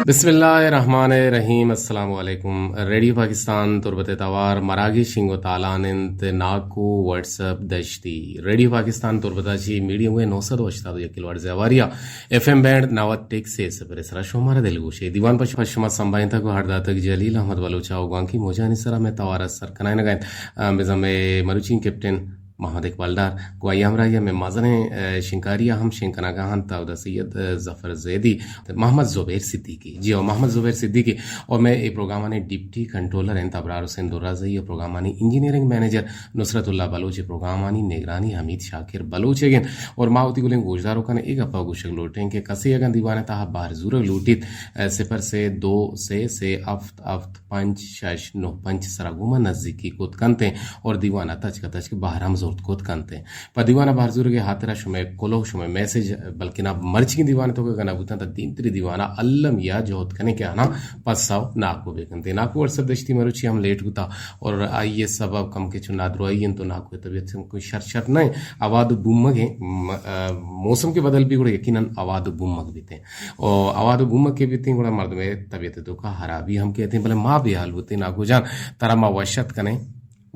بسم اللہ الرحمن الرحیم۔ السلام علیکم۔ ریڈیو پاکستان تربت ءِ توار مراگش انگو تالان انت، ناکو وٹس اپ دشتی۔ ریڈیو پاکستان تربت ءَ چہ میڈیم ویو نو سد و ہشتاد و یک کلو ہرٹز ءِ ہواری ءَ ایف ایم بینڈ نود ٹک سے صفر ءِ سرا شمارا دلگوش ءِ دیوان پہ شما سمبھائینتگ و ہر داتگ جلیل احمد بلوچ ءَ و گوانکی موجانی سرا مئے توار ءَ سر کنائینگ ءَ انت۔ آ، بزاں مئے مروچی کیپٹن محمد اقبال ڈار، گوں آئی ءِ ہمراہی ءَ مئے مزنیں، آ، شنکاری ءَ ہم شنگ کنگ ءَ انت داؤد سید، آ، ظفر زیدی، محمد زبیر صدیقی۔ جی ہو، محمد زبیر صدیقی۔ اور مئے اے پروگرامانی ڈپٹی کنٹرولر انت ابرار حسین درازئی، اور پروگرامانی انجینئرنگ منیجر نصرت اللہ بلوچ، اے پروگرامانی نگرانی حمید شاکر بلوچ ءَ انت۔ اور ما وتی گلیں گوشداروکاں اے گپ ءَ گوشگ لوٹیں کہ کسے اگاں دیوان ءِ تہا بہر زورگ لوٹیت، آ، صفر سے دو سے سے ہفت ہفت پنچ شش نو پنچ سرا گوں ما نزیکی کت کنت اور دیوان ءَ تچک ءَ تچک بہر ہم زرت کت کنت۔ پہ دیوان ءَ بہر زورگ ءِ ہاترا شمئے کلوہ، شمئے میسج، بلکنا مرچیگیں دیوان ءِ توکا اگاں نہ بوتاں تہ دیمتری دیوان ءَ الم یا جہد کنیں کہ آناں پسو ناکو بہ کنت۔ ناکو وٹس اپ دشتی مروچی ہم لیٹ بوتا اور آئی ءِ سبب کمکے چو نادراہی انت تو ناکو ءِ طبیعت ہم کوئی شر شر نہ انت۔ آواد و بومگ انت، م-، آ، موسم کہ بدل بی گڑا یقیناً آواد و بومگ بیت انت۔ او آواد و بومگ کہ بیتیں گڑا مردم ءِ طبیعت ءِ توکا ہرابی ہم کیتیں، بلے ما بے حال بوتیں ناکو جان، ترا ما وش ات کنیں۔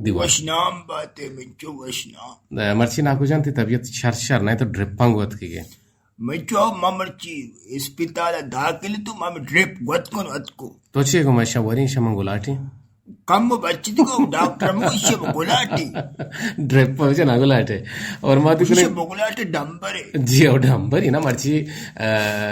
دیوان۔ وش نام باتے منچو وش نام۔ مرچی ناکو جان تئی طبیعت شر شر نہ تو ڈرپاں گو اتکگے۔ منچو ما مرچی اسپتال ءَ داخل تو ما ڈرپ گوت کن اتکو۔ تو چے گو؟ مشا وریں شمن گلاٹیں۔ کم بچت کو ڈاکٹر مو ایشی بگلاٹی۔ ڈرپ پہ وجہ نہ گلاٹے۔ اور ما تو ایشی کنے بگلاٹے ڈمبرے۔ جی، او ڈمبرے نا مرچی، آ،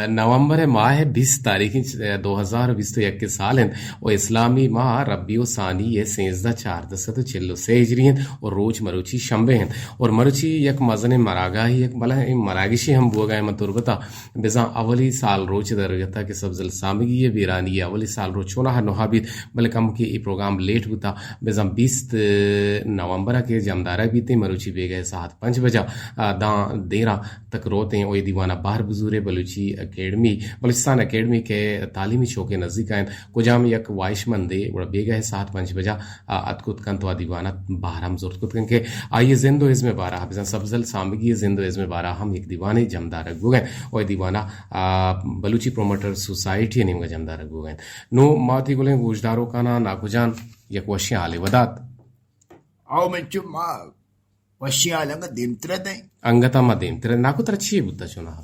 نومبر ماہ بیست تاریخ، آ، دو ہزار بیست و یک سال انت۔ او اسلامی ماہ ربیع الثانی ءِ سیزدہ چاردہ سد و چل و سے ہجری انت۔ او روچ مروچی شنبے انت۔ اور مروچی یک مزنیں مراگاہی، یک بلے مراگشی ہم بوگا ہے من تربتا۔ بزاں اولی سال روچ در گتا کہ سبزل سامگی ءِ بیرانی ءِ اولی سال روچ چوناہا نوہا بیت، بلے کمکے اے پروگرام لیٹ بوتا۔ بزاں بیست نومبر ءَ کہ جمدارگ بیتیں مروچی بیگہ ءِ ساعت پنچ بجا، آ، داں دیراں تک روتیں او اے دیوان ءَ بہر بزورے بلوچی اکیڈمی، بلوچستان اکیڈمی کہ تعلیمی چوکے نزیک ءَ انت، کجام یک واہشمندے گڑا بیگہ ءِ ساعت پنچ بجا آ، اتک کت کنت و آ دیوان ءَ بہر ہم زرت کت کنت کہ آئی ءِ زند و ازم ءِ بارہ ءَ، بزاں سبزل سامگی ءِ زند و ازم ءِ بارہ ءَ ہم یک دیوانے جمدارگ بوگ ءَ انت و اے دیوان ءَ، آ، بلوچی پروموٹر سوسائٹی ءِ نیمگ ءَ جمدارگ بوگ ءَ انت۔ نوں ما وتی گلیں گوشداروکاناں ناکو جان یک وشیں حالے ودات۔ او منچو ما وشیں حال انگت دیمتر ءَ دئیں۔ انگت ہم ما دیمتر ءَ۔ ناکو ترا چی بوتا چوناہا؟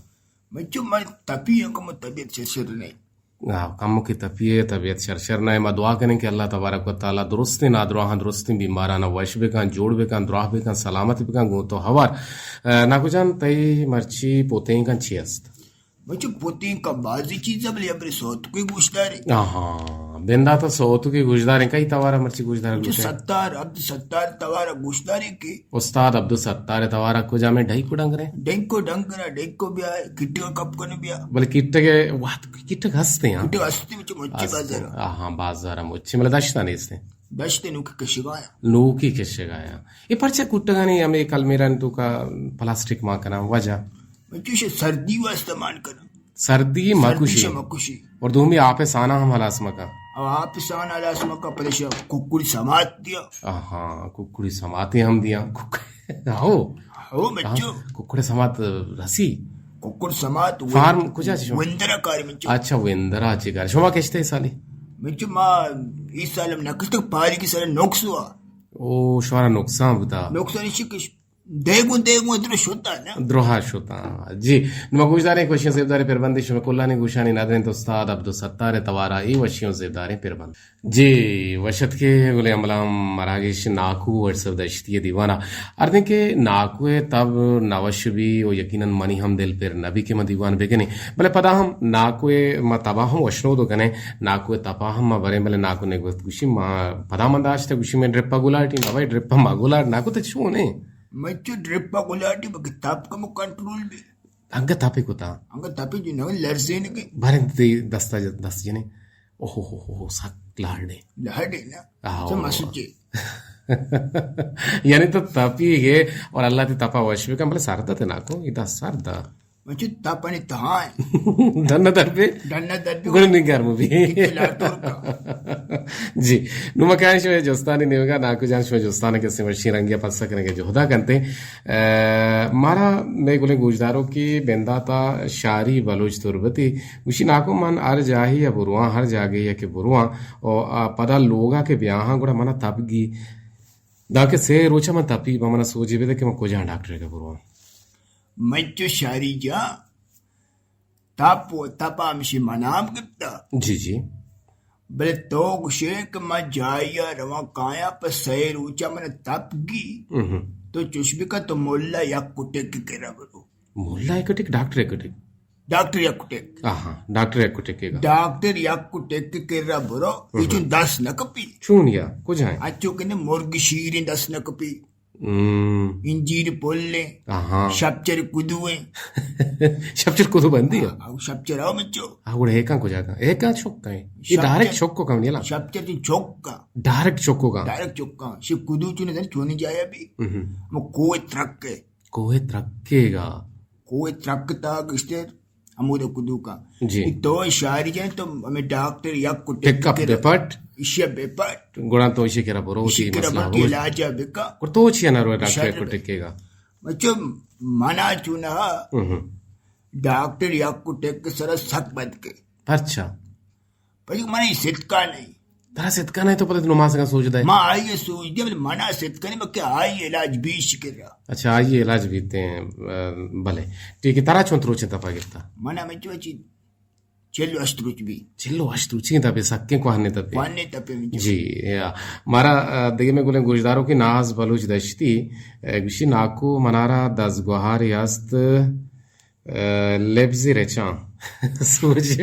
منچو من تپی انکہ من طبیعت چہ شر نہیں۔ آ، کمکے تپی ءِ، طبیعت شر شر نہ ءِ۔ ما دعا کنیں کہ اللہ تبارک و تعالی درستیں نادراہاں، درستیں بیماراں وش بکن، جوڑ بکن، دراہ بکن، سلامت بکن، گوں تو ہوار۔ آ، ناکو جان، تئی مرچی پوتینکاں چی است؟ مچو پوتینکاں بازی چیز، بلے ہمرے سوتکے گوشدارے۔ آہاں، بندات ءَ سوتکے گوشداریں۔ کئی توارا مرچی گوشدار مچو گوشے؟ ستار، عبد ستار توارا گوشدارے کہ استاد عبدالستار ءِ توارا کجامیں ڈھیک و ڈنگریں؟ ڈنکو ڈنگرا، ڈنکو بیا، کٹگا کپ کن بیا۔ بلے کٹگ ءِ وہد، کٹگ ہستیں، ہاں؟ کٹگ ہستیں، مچو مچی ہستیں۔ بازار۔ آہاں، بازار مچی، مطلب دشت ءَ نیستیں؟ دشت ءَ نوکی کشگایا۔ نوکی کشگایا۔ اے پرچہ کٹگانی ہمے کلمیرانی توکا پلاسٹک مان کناں وجہ؟ مچو شے سردی واسطہ مان کناں۔ سردی سردی مکشی۔ شے مکشی۔ اور دومی آپ سانا ہم ہلاس مکا۔ او آپ سانا ہلاس مکا، پریشان ککڑی سمات دیا۔ آہاں، ککڑی سماتے ہم دیا۔ کک-، ہو۔ ہو، بچو۔ ہاں، ککڑ سمات رسی؟ ککڑ سمات وند-، فارم کجا چی شما؟ وندرا کاری منچو۔ اچھا، وندرا چی کاری؟ شما کشتے سالی؟ منچو ما ای سال ہم نکشتگ، پاری کی سر نقص ہوا۔ او، شمارا نقصان بوتا؟ نقصان اسی کہ دیگوں، دیگوں ادرو شتا نا۔ دروہا شتا۔ جی، نما گوشداریں کوششیں زیبداریں پربندی شما کلانی گوشانی ندریں تو استاد عبدالستار توارا ای وشیوں زیبداریں پربند۔ جی، وش اتکے گلیں ہملاں مراگش ناکو وٹس اپ دشتی ءِ دیوان ءَ۔ ہردیں کہ ناکو ءِ تب نہ وش بی و یقیناً منی ہم دل پر نہ بی کہ ما دیوان بکنیں، بلے پدا ہم ناکو ءِ ما تبا ہم وشنود کنیں، ناکو ءِ تپا ہم ما بریں، بلے ناکو نے گوشت گوشی ما پدا من داشتہ گوشی میں ڈرپا گلاٹی، ما بھائی ڈرپا ما گلاٹ، ناکو تو چون ہے؟ مچو ڈرپا گلاٹی بلکہ تپ کمو کنٹرول بی۔ انگت تپے کتا؟ انگت تپے جو نہ لرزینگے۔ باریں تئی دستا ج-، دست جنے۔ اوہو ہو ہو ہو، سک لاڑے۔ لاڑے نا۔ آہو۔ سما سچے۔ یعنی تو تپی گے اور اللہ تئی تپا وش بکن، بلے سرد تے ناکو، ادا سرد۔ من چو تپانی تہا ایں۔ ڈن ءَ در بے؟ ڈن ءَ در بے۔ گڑا نی گرم بی۔ کتنے لاتور کا۔ جی۔ نوں ما کائیں شمئے جستانی نیمگا، ناکو جان، شمئے جستانا کسے وشیں رنگے پسہ کنگے جہدا کنتے۔ اے، مارا مئے گلیں گوشداروکے بنداتا شاری بلوچ تربتی گوشی، ناکو من ہر جاہے ءَ برواں، ہر جاگہے ءَ کہ برواں، او، آ، پدا لوگا کہ بیاہاں گڑا منا تپگی۔ دانکہ سے روچا من تپی، با منا سوجے بدے کہ من کجا ڈاکٹرے کہ برواں۔ من چو شاری جان، تپ و تپا ہمشی منام گپتا۔ جی، جی۔ بلے تو گوشے کہ من جاہیا رواں کایاں پہ سئے روچا من تپگی۔ تو چوش بکن، تو ملا یک کٹک کرا برو۔ ملا یک کٹک، ڈاکٹر یک کٹک؟ ڈاکٹر یک کٹک۔ آہا، ڈاکٹر یک کٹک کے گا۔ ڈاکٹر یک کٹک کرا برو، اے چون دست نہ کپی۔ چون یا، کجا ایں؟ اچو کنے مرگ شیریں دست نہ کپی۔ ہم۔ انجیر پلیں۔ آہا۔ شپچر کدویں۔ شپچر کدو بندی ہے؟ آ، شپچر آو مچو۔ آ، گڑا ایکاں کجا کن؟ ایکاں چک کن۔ یہ ڈائریکٹ چک کو کم نیلا۔ شپچر تو چک کا۔ ڈائریکٹ چک کو کن۔ ڈائریکٹ چک کا۔ شی کدو چونے دن چونے جایا بھی۔ ہم۔ مو کوہ ترک کے۔ کوہ ترک کے گا۔ کوہ ترک تا گشتر۔ ہمودا کدوکا۔ جی۔ تو شاری جان تو ہمیں ڈاکٹر یک کو ٹک اپ بپٹ۔ ایشی بپٹ۔ گڑا تو ایشی کرا برو، ایشی کرا مسئلہ برو، علاج بکا۔ گڑا تو چیا نہ رو ڈاکٹر کو ٹکے گا؟ مچو منا چونا ڈاکٹر یک کو ٹک سر سک بد کے۔ اچھا۔ پر من ستکا نہیں۔ ترا ستکا نہیں تو پتہ نماز کا سوچ دے۔ ما آئیے سوچ دے، بلے منا ستکا نہیں، بلکہ آئی علاج بیش کرا۔ اچھا، آئی علاج بیتے ہیں، بلے۔ ٹھیک ہے، ترا چون تروچیں تپا گپتا؟ منا مچو چی چل و ہشت روچ بی۔ چل و ہشت روچیں تپے، سکیں کوہنے تپے۔ کوہنے تپے مچو۔ جی، یا۔ مارا، آ، دگہ مئے گلیں گوشداروکے ناز بلوچ دشتی، آ، گوشی ناکو منارا دزگوہارے است، آ، لبزی رچاں۔ سوچی۔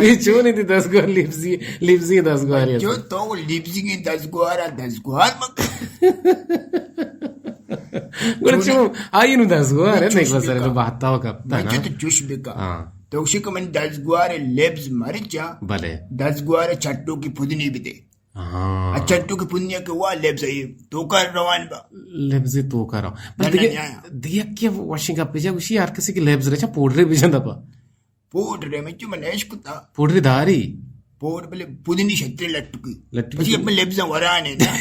یہ چونی تئی دزگوہار لبزی، لبزی دزگوہارے است؟ جو تو لبزی دزگوہارا دزگوہار مکن۔ گڑا چون آئی نو دزگوہار ہے، نہیں بس تو بہتا ہو کپتا نا۔ تو چوش بکا۔ ہاں۔ تو گوشی کہ من دزگوہار لبز مرچاں۔ بلے۔ دزگوہار چٹو کی پدنی بدے۔ ہاں۔ چٹو کی پدنی کہ وا لبز ای توکا روان با۔ لبز ای توکا روان۔ بلے دگہ، دگہ کہ وشیں گپے جا گوشی ہر کسی کہ لبز رچا پوڈرے بجن دپا۔ پوڈرے من چو من ایش کتا۔ پوڈرے داری؟ پوڈ بلے پدنی شترے لٹکی۔ لٹکی۔ پسی اپنے لبزاں ورانے نا۔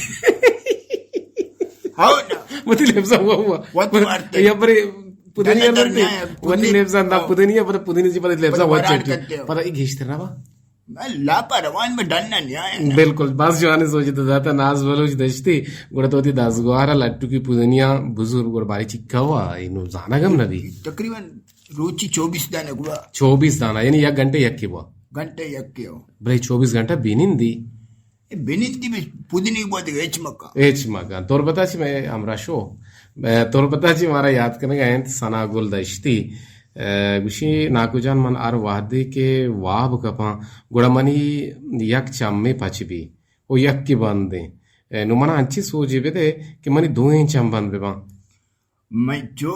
ہاو نا۔ متی لبزاں ہوا ہوا۔ وت مارتے۔ یا پرے پدنی اندر وتی لبزاں دا پدنی یا پدنی جی پرے لبزاں ورانے وچ۔ پدا ای گیشتر نہ با۔ من لاپا روان، من ڈن نہ نیاں۔ بالکل، بس جوانیں سوچے تو داتا ناز بلوچ دشتی، گڑا تو وتی دزگوہارا لٹکی پدنیا بزور گڑا باری چکا ہوا، اینو زانگ ہم نہ بی۔ تقریباً روچی چوبیس دانہ گڑا۔ چوبیس دانہ، یعنی یک گھنٹہ یکے با۔ گھنٹہ یکے ہو۔ بلے چوبیس گھنٹہ بینندی۔ اے بینندی بس پدنی با دگہ ہچ مکا۔ ہچ مکا۔ تربتا چی مئے ہمراہ شو۔ اے، تربتا چی مارا یاد کنگا انت ثنا گل دشتی۔ اے، گوشی ناکو جان من ہر وہدے کہ واب کپاں، گڑا منی یک چمے پچ بی، او یکے بندیں۔ اے، نو منا انچی سوجے بدے کہ منی دوئیں چم بند بباں۔ من چو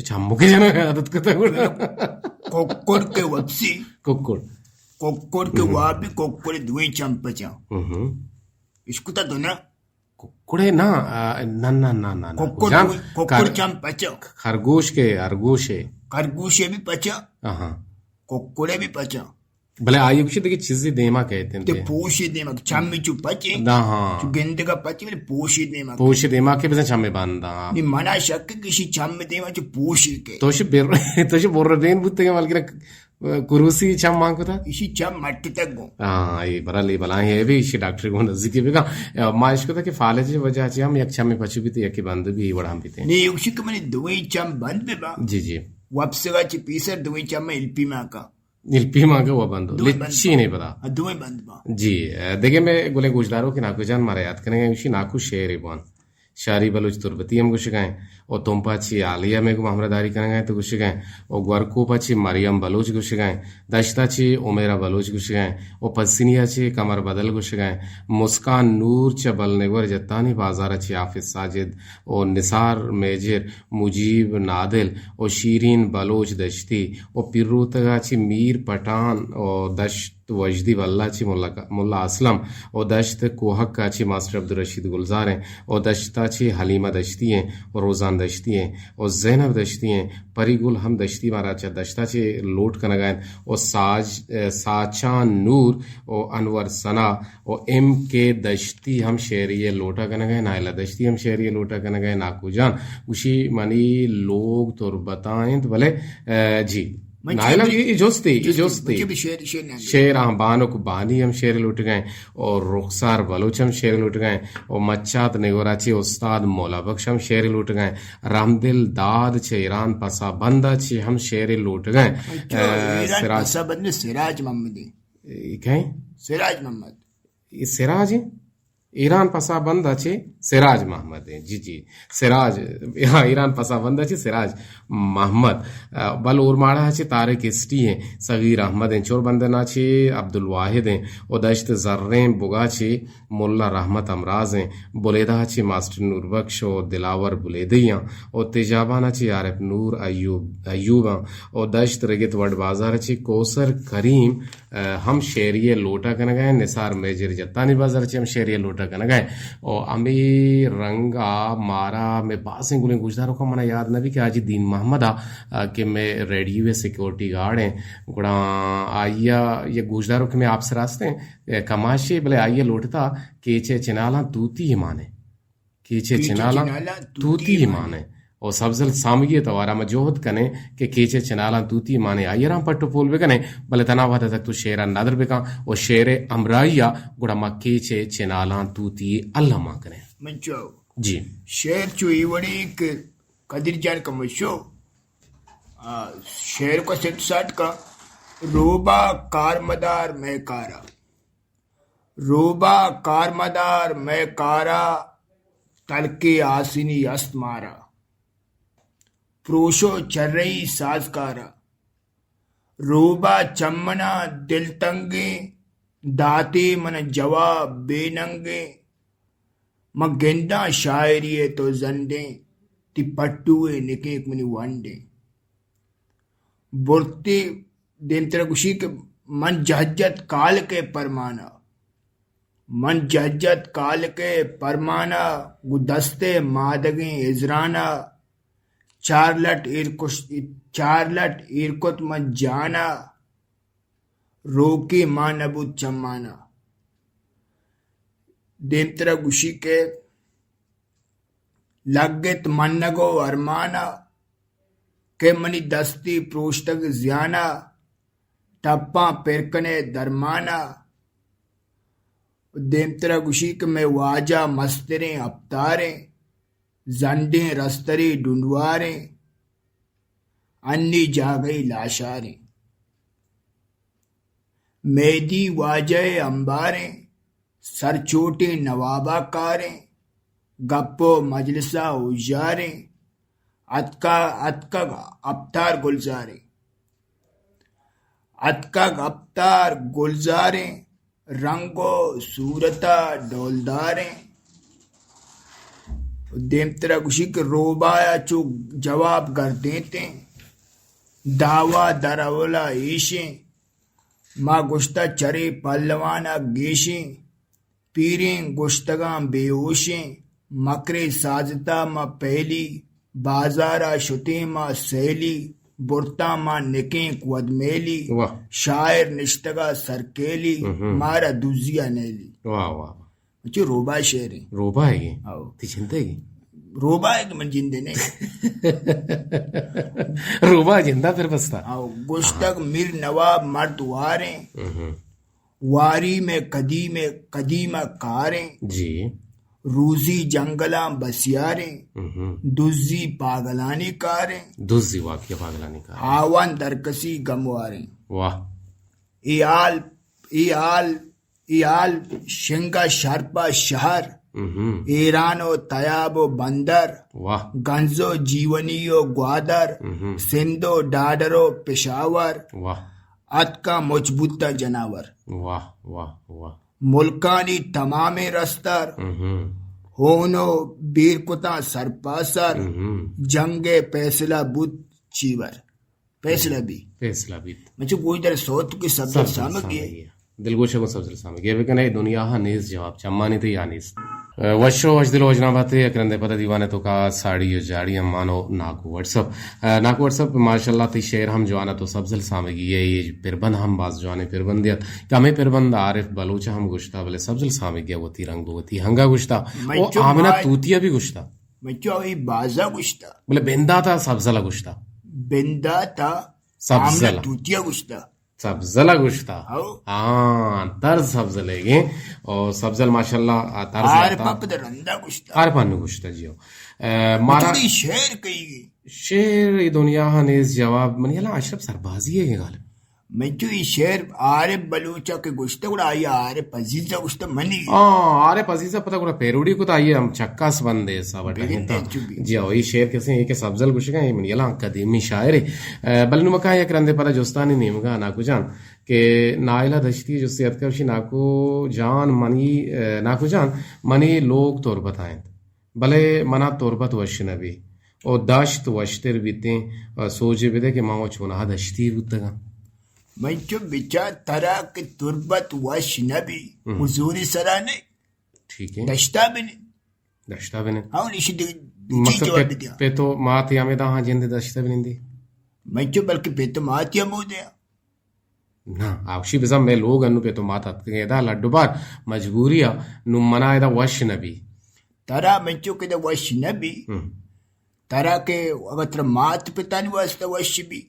چمکے جنگ عادت کتا گڑا۔ ککڑ کے وپسی۔ ککڑ۔ ککڑ کے وابی، ککڑ دوئیں چم پچاں۔ اشکتا تو نا؟ ککڑے نا، آ، نہ، نہ، نہ، نہ، نہ۔ ککڑ جان، دوئیں، ککڑ کر-، چم پچاں۔ خرگوش کے، خرگوشے۔ خرگوشے بھی پچاں۔ ہاں۔ ککڑے بھی پچاں۔ بلے آئی گوشی دگہ چیزی دیما کہتے ہیں تے۔ پوشی دیما، چمی چو پچے۔ دا ہاں۔ چو گندگا پچے، بلے پوشی دیما۔ پوشی دیما کے بزن چمی باندا۔ نی منا شک کہ کسی چم دیما چو پوشی کے۔ تو شی بر-، تو شی بر بین بوتے کہ ملکہ کروسی چم مان کتا؟ ایشی چم مٹتگ گوں۔ ہاں، اے برا لے بلائیں ہے بھی، ایشی ڈاکٹر گوں نزدیکی بکا۔ ما اش کتا کہ فالج وجہ چی ہم یک چمی پچو بیتے، یکی بند بھی وڑا ہم بیتے۔ نی، ایشی کہ منی دوئیں چم بند ببا۔ جی، جی۔ وپسگا چی پیسر دوئیں چم الپی ما کا۔ الپی ما کا و بندو۔ دوئیں بند لچی با۔ نے پدا۔ ہاں، دوئیں بند با۔ جی، دگہ مئے گلیں گوشداروکے ناکو جان مارا یاد کنگا، ایشی ناکو شعرے بوان۔ شاری بلوچ تربتی ہم گوشگائیں، او تمپا چی عالیہ مئے گوں ہمراہ داری کنگائیں تو گوشگائیں، او گورکوپا چی مریم بلوچ گوشگائیں، دشتا چی عمیرہ بلوچ گوشگائیں، او پسنیا چی قمر بدل گوشگائیں، مسکان نور چہ بلنگور جتانی بازارا چی حافظ ساجد، او نثار میجر، مجیب نادل، او شیرین بلوچ دشتی، او پیروتگا چی میر پٹھان، او دشت وجدی بلا چی ملا، ملا اسلم، او دشت کوہک ء چی ماسٹر عبدالرشید گلزار ایں، او دشت ء چی حلیمہ دشتی ایں، او روزان دشتی ایں و زینب دشتی ایں، پری گل ہم دشتی، مارا چہ دشتا چہ لوٹ کنگا انت و ساج-، ساچان نور و انور ثنا و ایم کے دشتی ہم شعری ءِ لوٹا کنگا انت، نائلہ دشتی ہم شعری ءِ لوٹا کنگا انت۔ ناکو جان گوشی منی لوگ تربتا انت، بلے، اے، جی۔ من نائلہ، چی-، اے، اے جستے، اے جستے، جستے۔ مجھے بھی شعر، شعر نہیں آتے۔ شعر آں، بانک بانی ہم شعر لوٹگا انت۔ و رخسار بلوچ ہم شعر لوٹگا انت و مچات نگورا چہ استاد مولا بخش ہم شعر لوٹگا انت۔ رحمدل داد چہ ایران پسا بندا چہ ہم شعر لوٹگا انت۔ اچھا، اے، ایران سراج پسا بند سراج محمد انت۔ اے کئے؟ سراج محمد۔ اے سراج انت؟ ایران پسا بندا چہ سراج محمد انت۔ جی، جی۔ سراج، ہاں، ایران پسا بندا چہ سراج محمد۔ آ، بل اورماڑا چہ طارق ایسٹی انت، صغیر احمد انت، چور بندنا چہ عبدالواحد انت و دشت زرین بگا چہ ملا رحمت امراز انت، بلیدہ چہ ماسٹر نوربخش و دلاور بلیدئی انت و تیجابانا چہ عارف نور ایوب، ایوب انت و دشت رگت وڈ بازار چہ کوثر کریم، اے، ہم شعری ءِ لوٹا کنگا انت۔ نثار میجر جتانی بازار چہ ہم شعری ءِ لوٹا کنگا انت۔ و ہمے رنگا مارا مئے بازیں گلیں گوشداروکاں منا یاد نہ بی کہ حاجی دین محمد ءَ، اے، کہ مئے ریڈیو ءِ سیکورٹی گارڈ انت، گڑا آئی ءَ یک گوشداروکے مئے آپ سرا است انت، اے، کماشے، بلے آئی ءَ لوٹتا کیچ ءِ چنالاں توتی مان انت۔ کیچ ءِ چنالاں توتی مان انت۔ و سبزل سامگی ءِ توارا ما جہد کنیں کہ کیچ ءِ چنالاں توتی مان انت، آئی ءَ را ہم پٹ و پول بکنیں، بلے تنا وہد ءَ تک تو شعر ءَ ندر بکن و شعر ءِ ہمراہی ءَ گڑا ما کیچ ءِ چنالاں توتی الم مان کنیں۔ من چو جی۔ شعر چو اے وڑی کہ قدیر جان کمشو، آ، شعر کو سیٹ ساٹ کا، روبا کارمدار مئے کارا۔ روبا کارمدار مئے کارا، تلکے آسنی است مارا۔ پروشو چرئی سازکارا۔ روبا چمنا دلتنگیں، داتے من جواب بے ننگیں۔ من گنداں شاعری ءِ تو زندیں، تی پٹو ءِ نکینک منی ونڈیں۔ برتی دیمترا گوشی کہ من جہجت کالک ءِ پرمانا، من جہجت کالک ءِ پرمانا، گوں دست ءِ مادگیں ہزرانا، چار لٹ ایر کش-، چار لٹ ایر کت من جانا، روکے مان نبوت چمانا۔ دیمترا گوشی کہ لگت منگ و ارمانا، کہ منی دستی پروشتگ زیانا، ٹپاں پر کنے درمانا۔ دیمترا گوشی کہ مئے واجہ مستریں اپتاریں، زنڈیں رستری ڈنڈواریں، انی جاگہی لاشاریں۔ میدی واجہ امباریں، سرچوٹیں نوابا کاریں، گپ و مجلسا ہوشیاریں، اتکا-، اتکگ اپتار گلزاریں۔ اتکگ اپتار گلزاریں، رنگ و صورتا ڈولداریں۔ دیمترا گوشی کہ روبایا چو جواب گردینتیں، دعوا در اولا ایشیں، ما گوشتہ چرے پہلوانا گیشیں، پیریں گوشتگاں بے ہوشیں، مکرے سازتا ما پہلی، بازارا شتیں ما سیلی، برتاں ما نکینک ودمیلی، واہ۔ شاعر نشتگا سرکیلی، مہم۔ مارا دزیا نیلی۔ واہ، واہ، واہ۔ چو روبا شعریں۔ روبا ئیگیں؟ او۔ تی جندئیگیں؟ روبا ئیگ من جندے نہ۔ روبا جندا پر بستا۔ او، گوشتگ میر نواب مرد واریں۔ مہم۔ واری مئے قدیم، قدیم کاریں۔ جی۔ روزی جنگلاں بسیاریں۔ مہم۔ دزی پاگلانی کاریں۔ دزی واقعی پاگلانی کاریں۔ ہاوان درکسی گمواریں۔ واہ۔ اے حال، اے حال، اے حال شنگ ء شرپ ء شہر، مہم۔ ایران و تیاب و بندر، واہ۔ گنز و جیونی و گوادر، مہم۔ سندھ و ڈاڈر و پشاور، واہ۔ اتکاں مچ بوتاں جناور۔ واہ، واہ، واہ۔ ملکانی تمامیں رستر، مہم۔ ہون و بیر کتاں سرپاسر، مہم۔ جنگ ء پیسلہ بوت چیور۔ پیسلہ بی۔ پیسلہ بیت۔ من چو گوشدار سوت کہ سبزل سبزل سامگی۔ سامگی۔ دلگوش گوں سبزل سامگی۔ بکن اے دنیا ہا نیست جواب، چمانی تئی آ نیست۔ وش و وشدل و وشنام باتے، یک رندے پدا دیوانے توکا ساڑی و جاڑی امان و ناکو وٹسپ۔ ناکو وٹسپ، ماشاءاللہ تئی شعر ہم جوان ات و سبزل سامگی ءِ اے پربند ہم باز جوانیں پربندے ات کہ ہمے پربند عارف بلوچ ءَ ہم گوشتا، بلے سبزل سامگی ءَ وتی رنگ و وتی ہنگا گوشتا و آمنہ توتی ءَ بھی گوشتا۔ منچو اے بازا گوشتا۔ بلے بنداتا سبزل ءَ گوشتا۔ بنداتا سبزل۔ آمنہ توتی ءَ گوشتا۔ سبزل ءَ گوشتا۔ ہاں، طرز سبزل ءِ گیں۔ او سبزل ماشاءاللہ، آ، طرز عارف آتا۔ پد رندا گوشتا۔ عارف انو گوشتا، جی ہو۔ اے، مارا شعر کئی گی؟ شعر ای دنیا ہا نیز جواب، منی ہلا اشرف سربازی ءِ گیں غالب۔ منچو ای شعر عارف بلوچ ءَ کہ گوشتا، گڑا آئی عارف عزیز ءَ گوشتا منی۔ ہاں، عارف عزیز ءَ پدا گڑا پیروڈی کتا، آئی ہم چکاس بندے حساب ءَ ٹہینتا۔ جی ہو، ای شعر کسے، ای کہ سبزل گوشگا، ای منی ہلا قدیمی شاعرے۔ اے، بلے نوں ما کاں یک رندے پدا جستانی نیمگا ناکو جان کہ نائلہ دشتی جستے اتکا، گوشی، ناکو جان منی، اے، ناکو جان منی لوگ تربت ءَ انت، بلے منا تربت وش نہ بی، او دشت وشتر بیتیں، سوجے بدے کہ ما و چونہا دشتی بوتگاں۔ منچو بچار ترا کہ تربت وش نہ بی، ہم۔ او زوری سرا نہ۔ ٹھیک ہے۔ دشتا بنند۔ دشتا بنند۔ ہاں، ایشی دگہ، دگہ مقصد جواب پت، دیاں۔ پت و مات یا ہمے داہاں جند دشتا بنندی۔ منچو بلکہ پت و مات یا مودے۔ نہ، آوشی بزاں مئے لوگ انو پت و مات اتکگیں ادا لڈ و بار مجبوری ءَ، نوں منا ادا وش نہ بی۔ ترا منچو کہ ادا وش نہ بی۔ ہم۔ ترا کہ اگر ترا مات پتانی واسطہ وش بی،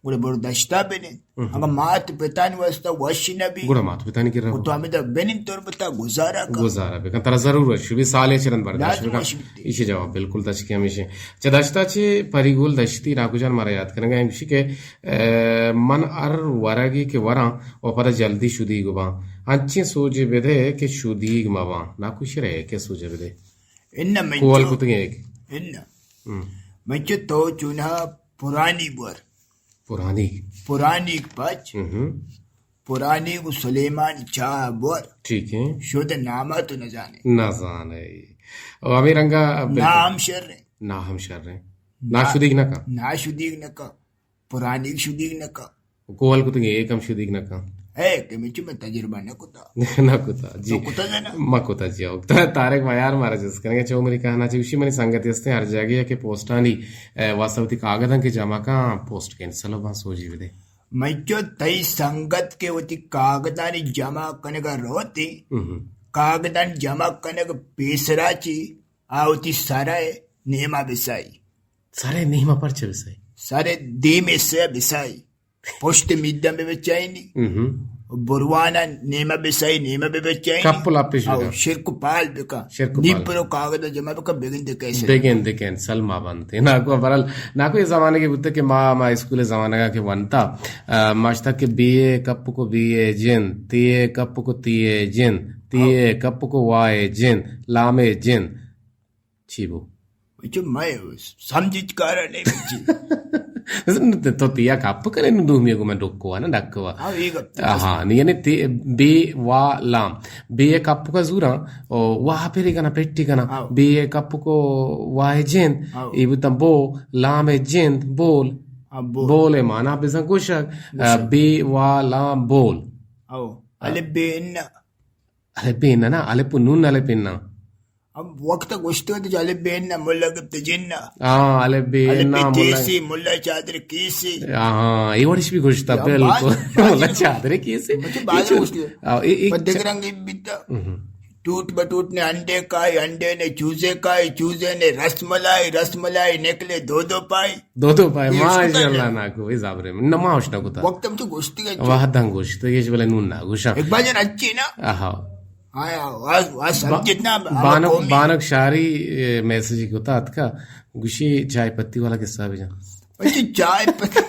گڑا برو دشتا بنند۔ ہم۔ اگاں مات پتانی واسطہ وش نہ بی، گڑا مات پتانی کرا گڑا تو ہمدا بنند تربتا گزارا کن۔ گزارا بکن، ترا ضرور وش بی، سالے چہ رند برداشت لازم بکن۔ وش بیتی۔ ایشی جواب بالکل تچکیں ہمیشیں۔ چہ دشتا چہ پری گل دشتی ناکو جان مارا یاد کنگا ہمشی کہ، اے، من ہر ورگے کہ وراں و پدا جلدی شدیگ باں۔ انچیں سوجے بدے کہ شدیگ مباں۔ ناکو شرے کہ سوجے بدے۔ انہ منچو۔ کول کتگیں ایک۔ انہ۔ ہم۔ منچو تو چونہا پرانی بور۔ پرانیگ۔ پرانیگ پچ۔ ہم۔ پرانیگ و سلیمان چاہ بور۔ ٹھیک ہے۔ شد ناما تو نزانے۔ نزانے۔ او ہمیں رنگا بالکل۔ نا ہم شر ہیں۔ نا ہم شر ہیں۔ نا۔ نا شدیگ نہ کا۔ نا شدیگ نہ کا۔ پرانیگ شدیگ نہ کا۔ کول کتگیں ایک ہم شدیگ نہ کا۔ اے کہ مچو میں تجربہ نہ کتا۔ نہ کتا، جی۔ تو کتا ہے نا؟ ما کتا جی، او۔ تا-، طارق میار مارا جست کنگے، چو منی کہنا چی، گوشی منی سنگت ہستیں ہر جاگہ کہ پوسٹانی، اے، واسطہ وتی کاغذاں کہ جمع کاں، پوسٹ کینسل باں، سوجی بدے۔ منچو تئی سنگت کہ وتی کاغذانی جمع کنگا روتی، ہم۔ کاغذانی جمع کنگ پیسرا چی، آ وتی سرا نیما بسائی۔ سرا نیما پرچہ بسائی؟ سرا دیم حصہ بسائی۔ پشت میدان بہ بچائینی۔ ہم۔ بروانا نیمہ بسائی، نیمہ بہ بچائینی۔ کپ و لپش او بکن۔ شرک و پال بکن۔ شرک و پال۔ نی پرو کاغذ جمع بکن، بگند کیسے۔ بگند کینسل ما بنتے۔ ناکو برال، ناکو یہ زمانے کے بوتے کہ ما، ما اسکول زمانگا کہ ونتا، آ، ماشتا کہ بی اے کپ کو بی اے جن، تی اے کپ کو تی اے جن، تی اے کپ کو وائے جن، لامے جن۔ چی بو؟ چو مئے سمجھچ کارا نہیں بچی۔ تو تیا کپ کرے نو دومی کو میں ڈکوا نا ڈکوا۔ ہاں، یہ گپ تو ہاں، نہیں، یعنی تی-، بے وا لام۔ بے کپ کا زورا، او، واہ پھری کنا، پٹی کنا۔ ہاں۔ بے کپ کو واہ جند، ہاں۔ یہ بوتن بو، لام جند، بول۔ ہاں، بول۔ بول مانا بزن گوشگ، گوشگ۔ بے وا لام بول۔ ہاں۔ الف بے ان۔ الف بے ان نا، الف نون الف ان۔ ہم وقت گوشتگ ات، الف بے ان ملا گپت جن۔ ہاں، الف بے ان الف بے ملا۔ تیسی، ملا چادر کیسی۔ ہاں، اے وڑش بھی گوشتا، یا بالکل۔ باز، باز ملا چادر کیسی۔ مجھے باز گوشتی۔ ہاں، اے، اے پد چ-، دگرنگ بیتا۔ ہم۔ ٹوٹ بٹوٹ نے انڈے کھائے، انڈے نے چوزے کھائے، چوزے نے رس ملائی، رس ملائی نکلے دو دو پائی۔ دو دو پائی، یہ اس کو ماشاءاللہ کرنا۔ ناکو، اے زابرے میں نماش نہ کوتا۔ وقت ہم تو گوشتی ہے۔ وحداں گوشتی، یہ بلے نون نہ گوشا۔ اقبال جان اچھی نا؟ آہا۔ آیا، واز، واز با-، سمجھت نا، ہم بانک، قومی۔ بانک شاری، اے، میسج کتا اتکا، گوشی چائے پتی والا قصہ بجان۔ اچھا، چائے پتی۔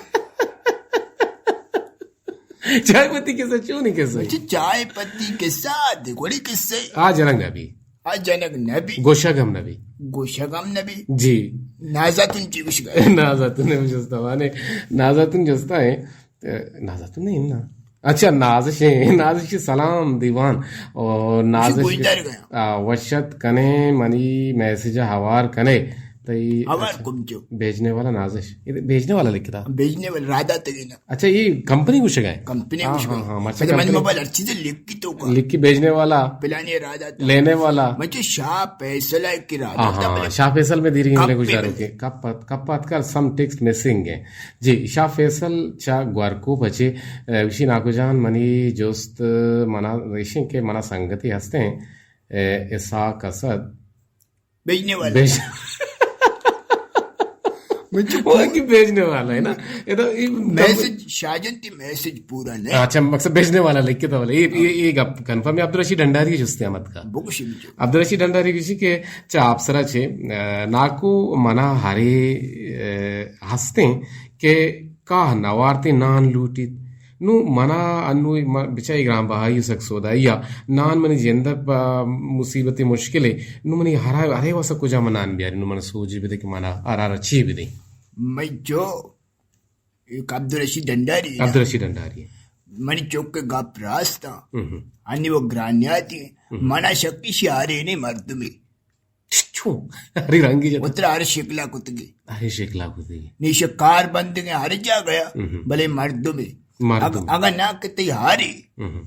چائے پتی قصہ چونی قصہ؟ اچھا، چائے پتی قصہ، دے گوڑی قصہ۔ آ جنگ نبی۔ آ جنگ نبی۔ گوشگ ہم نبی۔ گوشگ ہم نبی۔ جی۔ نازاتون چی گوشگ؟ نازاتون ہم جستا، مانے نازاتون جستا ہے۔ نازاتون نہیں نا۔ اچھا، نازش ہے، نازش سلام دیوان۔ اور نازش گوشدار گیا۔ آ، وشت کنے منی میسج ہوار کنے۔ تئی اوار اچھا۔ کم جو۔ بیجنے والا نازش۔ اے بیجنے والا لکھتا؟ بیجنے والا رادا تگینا۔ اچھا، اے کمپنی گوشگا ہے؟ کمپنی ہاں، گوشگا ہاں، ہے۔ ہاں، مرچی پتہ من کمپنی۔ موبائل ہر چیز لکھی تو کا۔ لکھی بیجنے والا۔ پلانی رادا تا۔ لینے والا۔ مچے شاہ فیصل ہے کہ رادا ہاں، تا ہاں، بلے۔ شاہ فیصل میں دیری کپ گلیں گوشداروں پہ کے۔ کپ، کپ آتکار سم ٹیکسٹ مسنگ ہے۔ جی، شاہ فیصل چا گوارکو پچے، اے، وشی ناکو جان منی جست منا ریشن کے منا سنگتی ہستے ہیں، اے، اسحاق اسد۔ بیجنے والا۔ بیج-، مجھے وہ کہ بیجنے والا ہے نا۔ یہ تو، یہ میسج، شاہجان تی میسج پورا نہیں۔ اچھا، مقصد بیجنے والا لکھ کے تو بولے۔ یہ، یہ، یہ گپ کنفرم ہے۔ عبدالرشید ڈنڈاری جستے احمد کا۔ بگوشی مجھے۔ عبدالرشید ڈنڈاری کسی کہ چا آپ سرا چے، اے، ناکو منا ہرے، اے، ہستے کہ کاہ نوارتے نان لوٹیت۔ نوں منا انوں م-، بچا اے گران بہائی سک سودائی ء نان منی جند ء پہ مصیبت مشکلے۔ نوں منی ہرا، ہرے واسا کجا من نان بیاری؟ نوں من سوجی بدے کہ منا ہرا را چی بدے؟ مئی جو ایک عبدالرشید ڈنڈاری نا۔ عبدالرشید ڈنڈاری۔ منی چوک کے گپ راست آ۔ ہم۔ انی وہ گرانیاتی۔ ہم۔ منا شکی شی ہرے نے مردمی۔ چو، ہری رنگی جت۔ وترا ہر شکلا کتگی۔ ہر شکلا کتگی۔ نیشہ کار بندگیں ہر جا گیا، ہم۔ بلے مردمے۔ مردم۔ اگ-، اگاں نہ کہ تئی ہاری۔ ہم۔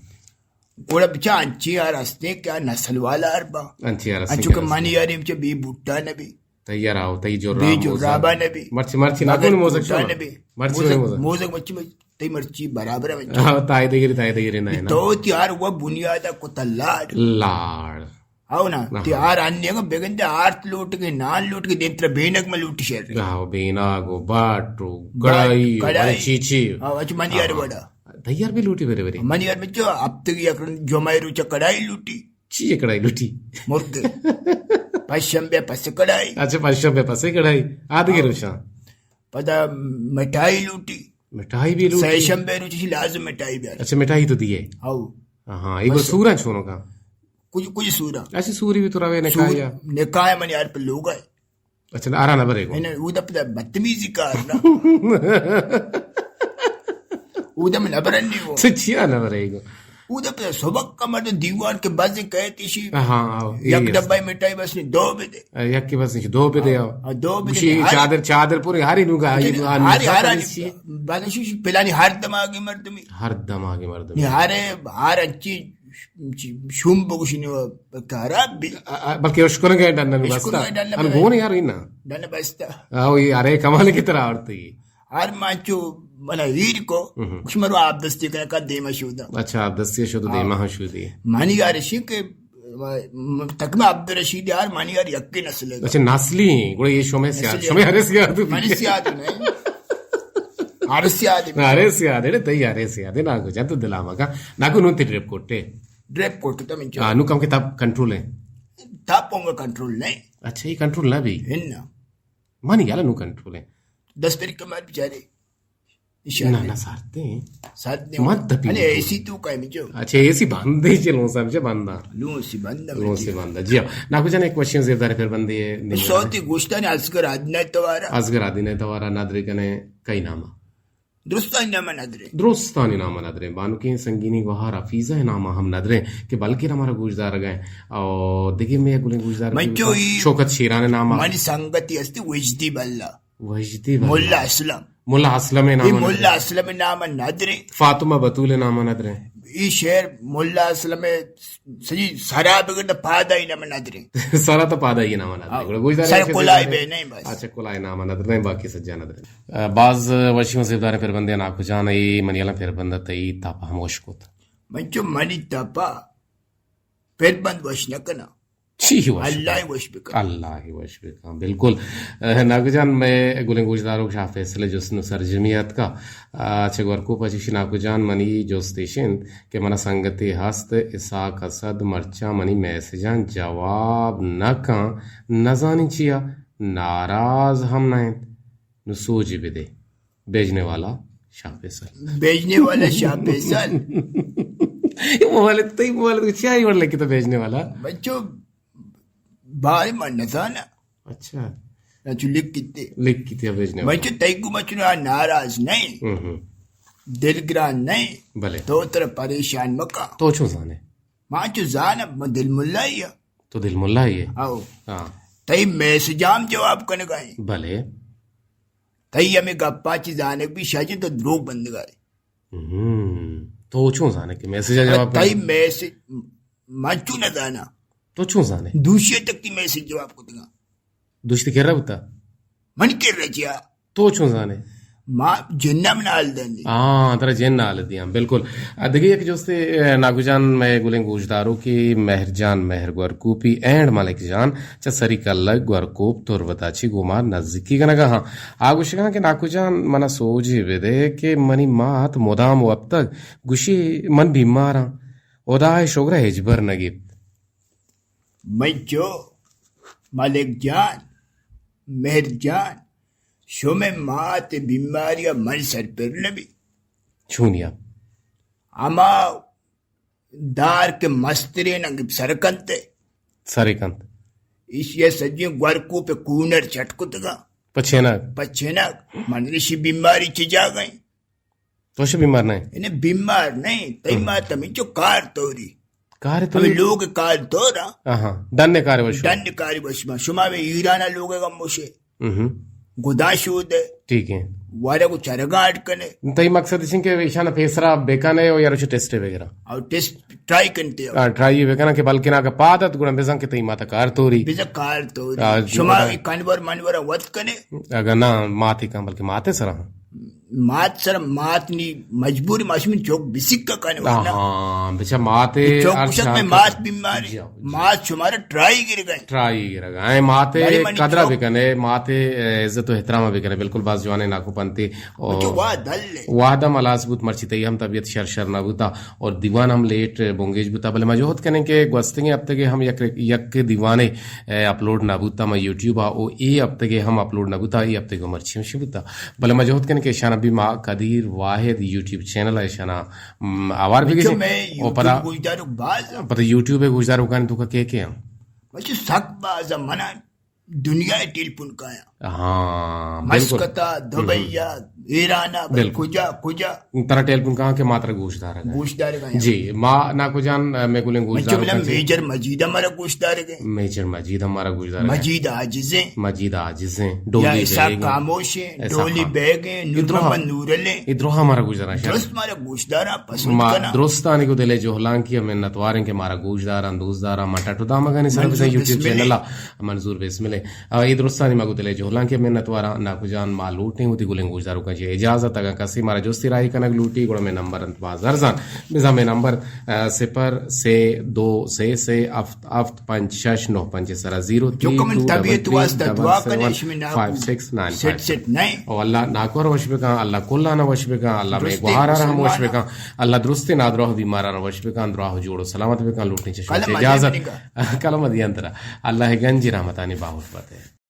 گڑا بچا انچی یار ہستیں کہ آ نسل والا ہر با۔ انچی یار ہستیں انچو کہ کہ ہستیں۔ منی یاری بچا بے بوٹا نہ بی۔ تئی یار آو، تئی جو بے رام جو موزہ۔ رابا نہ بی۔ مرچی، مرچی نہ مگر کون موزہ کوٹا شما؟ نہ بی۔ مرچی موزہ۔ موزہ، موزہ مرچی، تئی مرچی برابر ہے۔ ہاں، تائے دگری، تائے دگری نہ ہے نا۔ تو تیار وہ بنیادہ کو تلاڑ۔ لاڑ۔ ہاؤ نا، آہا۔ تی آر آنی اگاں بگندے آرت لوٹگے، نان لوٹگے، دیم ترا بینگ ما لوٹی شر۔ آہو، بینگ و باٹ و باٹ، کڑائی و کڑائی۔ چی چی۔ آہو، اچ من یار آہا۔ وڑا۔ تیار بھی لوٹی برے برے۔ من یار بچو، ہفتگی یک جمعہ روچ کڑائی لوٹی۔ چی کڑائی لوٹی؟ مرگ۔ پشم بے پس کڑائی۔ اچھا، پشم بے پس کڑائی۔ آدگے آہو۔ روچاں۔ پدا مٹھائی لوٹی۔ مٹھائی بھی لوٹی۔ سہ شنبے روچ لازم مٹھائی بیار۔ اچھا، مٹھائی تو دیے۔ ہاؤ۔ ہاں، ایک بس۔ سورا چھوڑو کا۔ کچھ، کچھ سورا۔ ایسی سوری بھی تو روے نکاح سور-، یا؟ نکاح من یار پہ لوگ ہے۔ اچھا، نہ، آرا نہ برے گو۔ نہیں، نہیں، وہ دپ بدتمیزی کار نا۔ وہ دم نہ برن نہیں وہ۔ تو چیا نہ برے گو؟ او دپ سبک کا مرد دیوان کے بازی کہے تیشی۔ ہاں، ہاں، یک یہ ڈبہ مٹھائی بس نہیں، دو بدے۔ یک بس نہیں، دو بدے۔ ہاں، دو بدے۔ گوشی ہر چادر، چادر پوری ہاری نوگا، ہاری، ہاری، ہاری، ہاری، بانشی پلانی ہر دماغی مردمی۔ ہر دماغی مردمی۔ نہیں، ہارے، ہار انچی شوم بگوشی نو خراب بھی۔ آ، آ، بلکہ اشکرنگ ہے ڈن بستا۔ اشکرنگ ہے ڈن ان بستا۔ گون یار اینا۔ ڈن بستا۔ آو، یہ ارے کمال کی طرح آورتی۔ ہر مانچو منا ہیر کو، ہم۔ کچھ مرو آپ دستی کرے کا دیما شودا۔ اچھا، آپ دستی شود دیما ہاں شودی۔ منی یار شی کہ، م-، تک میں عبدالرشید یار منی یار یکی نسل ہے۔ اچھا، نسلی ہیں، گڑا یہ شمے سیاد، نسلی شمے ہیں۔ ہرے سیاد۔ منی سیاد نہیں۔ ہر سیاد ہے۔ ہرے سیاد ہے، تئی ہرے سیاد ہے، ناکو جا تو دلاما کا، ناکو نون تی ڈرپ کوٹے۔ ڈرپ کوٹ تو من چو۔ ہاں، نو کم کے تب کنٹرول ہے۔ تب پونگا کنٹرول نہیں۔ اچھا، یہ کنٹرول نہ بھی؟ ہے نا۔ مانی گالا نو کنٹرول ہے۔ دس پر کمر بیچارے۔ نہ، نہ، سارتے ہیں۔ سارتے ہیں۔ مت دپی ارے، تو۔ اے سی تو کائے مجھو۔ اچھا، اے سی بند ہے، چلو، سمجھے، بند ہے۔ لو، اے سی بند ہے، لو، اے سی بند ہے۔ جی ہاں۔ ناکو جان، ایک کوشچن زیب دارے پھر بندے ہے۔ صوتی گوشتان اصغر آدینہ توارا۔ اصغر آدینہ توارا ندرے کنے کئی نام ہے؟ درستانی نام ندرے۔ درستانی نام ندرے۔ بانکیں سنگینی گوہار حفیظہ نام ہم ندرے کہ بلکہ ہمارا گوشدار گئے۔ اور دیکھیں میں گلیں گوشدار من چو ای شوکت شیران نام۔ منی سنگتی استی وجدی بلہ۔ وجدی بلہ۔ ملا اسلم۔ ملا اسلم نام اے ندرے۔ ملا اسلم نام ندرے۔ فاطمہ بتول نام ندرے۔ ای شعر ملا اسلم سجی سرا بگر تو پادائی نام ندرے۔ سرا تو پادائی نام ندرے۔ ہاں۔ گڑا گوشدار سر کلائی بے نہیں بس۔ اچھا، کلائی نام ندرے، باقی سجا ندرے۔ باز وشی و زیبداریں پربندے ناکو جان، اے منی الان پربند تئی تپا ہم وش کت۔ من چو منی تپا پربند وش نہ کنا۔ چی وش اللہ بکن۔ وش بکن۔ اللہ وش بکن، بالکل۔ ناکو جان، میں گلیں گوشداروک شاہ فیصل جسن و سرجمی اتکا۔ چہ گورکو پچیشی ناکو جان، منی جست ایش انت کہ منا سنگتے ہست اسحاق اسد مرچاں منی میسجاں جواب نہ کن، نزانی چیا ناراض ہم نہ انت۔ نو سوجی بدے۔ بیجنے والا شاہ فیصل۔ بیجنے والا شاہ فیصل۔ یہ موبائل، تئی موبائل تو چیا ہی ورلے کتا بیجنے والا؟ بچو، بارے من نزانا۔ اچھا۔ نہ چو لکھ کتے۔ لکھ کتے بیجنے والا۔ بچو، تئی کو مچو ناراض نہیں۔ ہم ہم۔ دلگران نہیں۔ بلے۔ تو تر پریشان مکا۔ تو چو زانے؟ ما چو زان، من دل ملائی ہاں۔ تو دل ملائی ہے؟ آؤ۔ ہاں۔ تئی میسجاں ہم جواب کنگا ایں۔ بلے۔ تئی ہمے گپاں چی زانگ بی شاہ جی تو دروگ بندگا ئے۔ ہم، تو چون زانے کہ میسج ءَ جواب تئی کن؟ میسج من چون نہ زاناں۔ تو چون زانے؟ دوشی تک تئی میسج جواب کتگاں۔ دوشی تئی کرا بوتا؟ من کرا چیا؟ تو چون زانے؟ ما جن ءَ من حال دنی۔ ہاں، ترا جن حال دیاں، بالکل۔ آ، دگہ یک جستے، اے، ناکو جان، مئے گلیں گوشداروکے مہر جان مہر گورکوپی اینڈ ملک جان چہ سری کلگ گورکوپ تربت ءَ چی گوں ما نزیکی کنگا ہاں۔ آ گوشگاں کہ ناکو جان، منا سوجے بدے کہ منی مات مدام وپتگ گوشی من بیماراں، ہدا ءِ شگر ءَ ہچبر نہ گپت۔ من چو ملک جان، مہر جان، شمئے مات ءِ بیماری ءَ من سرپر نہ بی۔ چونیا؟ ہما دار کہ مستریں انگت سر کنت۔ سر کنت۔ ایشی ءَ سجیں گورکوپ ءِ کونر چٹ کتگاں۔ پچینک۔ پچینک۔ من ایشی بیماری چی جاگہ ایں؟ تو شی بیمار نہ ئے؟ انہیں بیمار نہ ایں، تئی ہم۔ مات ہمینچو کار توری۔ کار توری؟ ہمے لوگ کار تورا۔ آہاں۔ ڈن کار وش۔ ڈن کار وش ما۔ شما ہمے ایران ءِ لوگ گم وشے۔ ہم۔ گدا شود ہے۔ ٹھیک ہے۔ وارا کو چرگاٹ کنے۔ تئی مقصد اش کہ ایشان پیسرا بکنے او یا روچ ٹیسٹ وغیرہ؟ او ٹیسٹ ٹرائی کنتے ہو۔ ہاں، ٹرائی بکنا کہ بلکہ نہ کہ پادت گڑا بزن کہ تئی مات کار توری۔ بزن کار توری۔ آ، شما آ۔ کنور منور وت کنے۔ اگر نہ مات کن بلکہ مات سرا۔ مات سر مات نی مجبور ماشمن چوک بسک کا کنے ورنہ۔ ہاں، بچا مات چوک ہر کشت میں مات بیماری۔ جی، جی۔ مات شمارا ٹرائی گر گئے۔ ٹرائی گر گئے۔ اے مات بڑی منی قدرہ چوک۔ بکنے، مات عزت و احترام بکنے۔ بالکل باز جوانے ناکو پنتے۔ او بچو واہ دل لے۔ واہدم ہلاس بوت، مرچی تئی ہم طبیعت شر شر نہ بوتا اور دیوان ہم لیٹ بنگیج بوتا، بلے ما جہد کنیں کہ گوستگیں ہفتگے ہم یک، یک دیوانے، اے، اپلوڈ نہ بوتا ما یوٹیوب آ، او اے ہفتگے ہم اپلوڈ نہ بوتا، اے ہفتگے مرچی ہم شی بوتا۔ بلے ما جہد کنیں کہ ایشانا بی ما قدیر واحد یوٹیوب چینل ایشانا، م، آوار بچو بگیجیں۔ میں او پدا یوٹیوب گوشداروک باز۔ پدا یوٹیوب گوشداروکانی تو کا کے کے ہیں؟ بچو سک باز منا دنیا ءِ ٹیلیفون کایاں۔ ہاں، بالکل۔ مسقط ءَ، دبئی ءَ، ایران ءَ، بل بالکل۔ کجا، کجا؟ ترا ٹیلیفون کایاں کہ ما ترا گوش دارگ ءَ۔ گوش دارگ ءَ۔ جی، ما ناکو جان، مئے گلیں گوش دارگ ءَ۔ میجر مجید ہمارا گوش دارگ ءَ۔ میجر مجید ہمارا گوش دارگ ءَ۔ مجید عاجز ہیں۔ مجید عاجز ہیں۔ یا ڈولی اسحاق بیگ ہیں۔ خاموش ہیں، اسحاق ڈولی خام-، بیگ ہیں، نور محمد نورل ہیں۔ اے دروہ ہمارا گوش دارگ ءَ۔ درست ہمارا گوش داراں، پسند ما کناں۔ درستانی کو دل جہلانکی ءِ منت وار ایں کہ مارا گوش داراں، دوست داراں، ما ٹٹ و دامگانی سر بزاں یوٹیوب چینل ءَ۔ منظور بسمل ءَ۔ آ، اے درستانی ما گوں دل ءِ جہلانکی ءِ منت واراں۔ ناکو جان، ما لوٹیں وتی گلیں گوشداروکاں چہ اجازت۔ اگاں کسے مارا جستی راہی کنگ لوٹی، گڑا مئے نمبر انت باز ارزان۔ بزاں مئے نمبر، آ، صفر سے دو سے سے ہفت ہفت پنچ شش نو پنچ سرا زیرو تھری ٹو ڈبل تھری ڈبل سیون فائیو سکس نائن فائیو۔ او اللہ ناکو ءَ وش بکاں، اللہ کلاں وش بکاں، اللہ مئے گوہار ءَ ہم وش بکاں، اللہ درستیں نادراہ بیماراں وش بکاں، دراہ و جوڑ و سلامت بکاں۔ لوٹیں چہ شما چہ اجازت۔ کلمہ دیاں ترا۔ اللہ ءِ گنجیں رحمتانی باہوٹ بات ئے۔